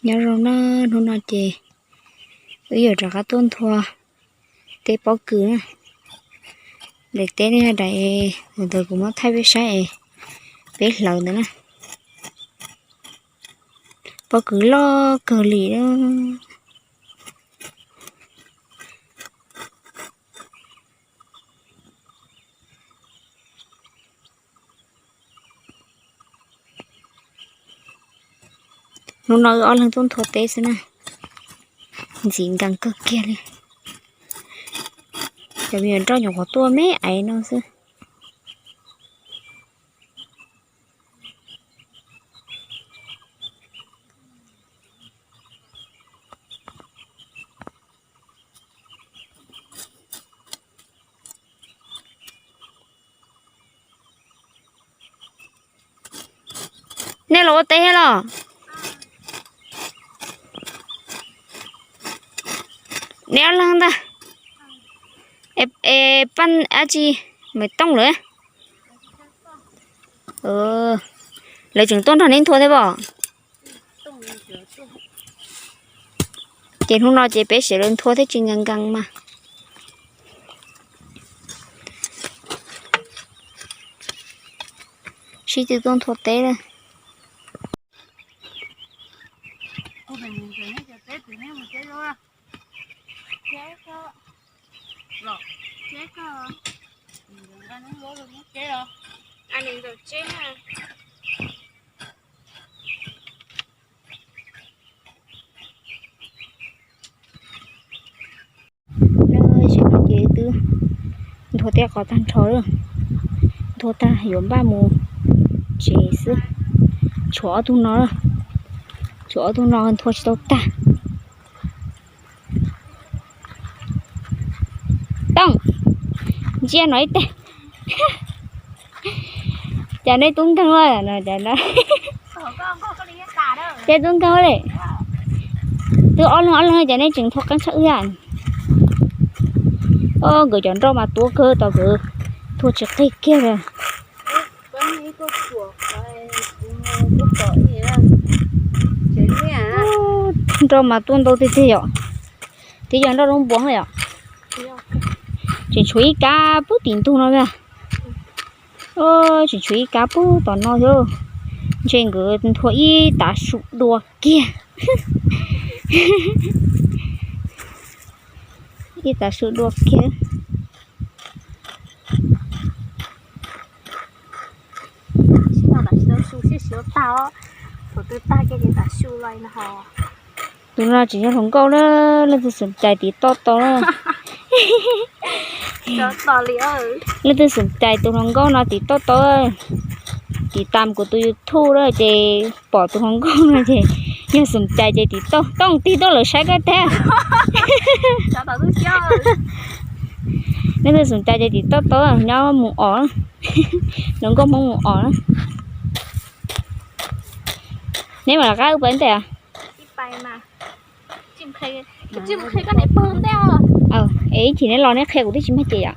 Nyob zoo na, hnub no ces wb yuav rov qab tuaj nthua teb pob kws na. Daim teb nej daim ntawd kuv muab thaij peb saib es peb hlawv ntawd na. Pob kws loj kawg li. Hnub no wb ob leeg tuaj nthua teb xwb na, ntxim nkees kawg kiag li. Cov me nyuam nroj nyuam qhuav tuaj me aiv no xwb. Nej los ua teb thiab los? Neb ob leeg ntag. Es paj dab tsi, me tooj lawm? Lawv tseem tuaj nrog neb nthua thiab pob? Ces hnub no ces peb sawv daws nthua thiab tsis nkees nkees mas. Sib tw tuaj nthua teb lawm. Tam sim no ces twb nthua teb qhov tag nrho lawm. Nthua tag yuav npaj mus tsev xwb. Tshuav ob tug no, tshuav ob tug no nthua tsis tau tag. Tooj, ntsia no ib teg. Cas nej tub nkeeg no, cas nej tub nkeeg li. Twb ob leeg ob leeg cas nej tseem nthua qeeb tshaj wb. Nkawd cov nroj mas tuab kawg, tos nkawd nthua tsis qig kiag li. Nroj mas tuaj ntau tiag tiag yom. Twb yog nroj lub npuas yom. Tseem tshuav ib kab pub tim ntug no. Tseem tshuav ib kab pub tom no thiab. Ntshe nkawd nthua ib tav su dua kiag. Ib tav su dua kiag. Tus no tseem yog hluas nkauj na, leej twg xum cais tiv toj tau na. Leej twg xum cais tus hluas nkauj no tiv toj tau. Tiv tam kuv tus YouTube na ces pom tus hluas nkauj no ces yog xum cais ces tiv toj. Tooj, tig tuaj lawv saib koj tag. Leej twg xum cais ces tiv toj tau, nyob mus os. Hluas nkauj Hmoob mus os na. Neb mam rov qab wb pais ntej. Es ib chim neb los neb qhia kuv twb tsis mag ces yom.